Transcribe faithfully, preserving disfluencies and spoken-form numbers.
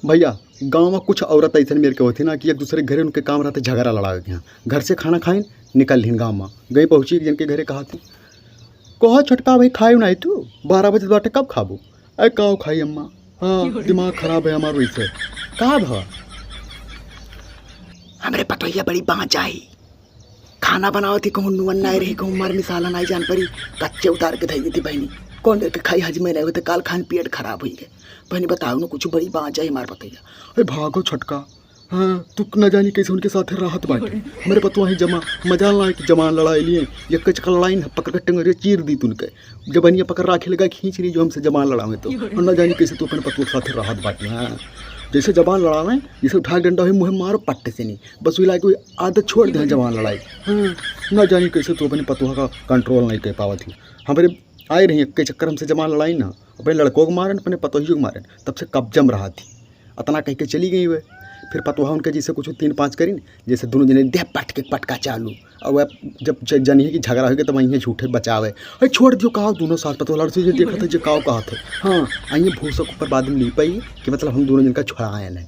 भइया, गाँव मा कुछ औरत अइसन मेर के होती ना कि एक दूसरे के घरे उनके काम रहत झगरा लड़ावे के। हाँ, घर से खाना खाइन, निकल लिहिन गाँव मा। गई पहुँची एक जन के घरे, कहत ही, "कहो छोटका भाई, खायो नाहीं तू? बारह बजत बाटे, कब खाबू?" "अरे काव खाई अम्मा, हाँ, दिमाग खराब है हमार वैसे।" "का भवा?" "हमरे पतोहिया बड़ी बाँझा ही, खाना बनावत ही, कहूँ नून नाहीं रही, कहूँ मर मिसाला नाहीं जान परी, कच्चे उतार के धइ देती बहिनी। कौन करके खाई, हजमे नाहीं होते, काल खान पेट खराब हुई गए। बहिनी बताओ न कुछ, बड़ी बाँझा ही हमार पतोहिया।" "अरे भागो छोटका, हाँ, तू न जानी कैसे उनके साथे रहत बाटे। हमरे पतोह ही जमा, मजाल ना कि जबान लड़ाई लिए, यक्के चक्कर लड़ाई न, पकड़ के टंगरिया चीर दी तुनके। जबनिया पकड़ राखे लगा, खींच ली जो हमसे जबान लड़ावे तो। और न जानी कैसे तू अपने पतोह के साथे रहत बाटे, हाँ। जैसे जबान लड़ावे, जैसे उठा के डंडा हुई, मुँहे मारो पट्टे से नहीं। बस वही लायक कोई आदत छोड़ दे जबान लड़ाई। हाँ, न जानी कैसे तू अपने पतोह का control नहीं कर पावत ही। हमरे आए रही यक्के चक्कर हमसे जबान लड़ाई ना, अपने लड़कों को मारन, अपने पतोहियों को मारन, तब से कब्जा में रहत ही। अतना कह के चली गई वे। फिर पतोहा उनके जैसे कुछ तीन पाँच करिन, जैसे दोनों जने देह पट के पटका चालू। और वह जब ज-, जनी है कि झगड़ा होइगे, तब वहीं झूठे बचावे। "अरे छोड़ दियो, का दोनों सास पतोह लड़ से जे देखत है, जे काव कहत है।" हाँ, आइए भूसा के ऊपर बाद में नहीं पाई कि मतलब हम दोनों जन का छुड़ाए नहीं।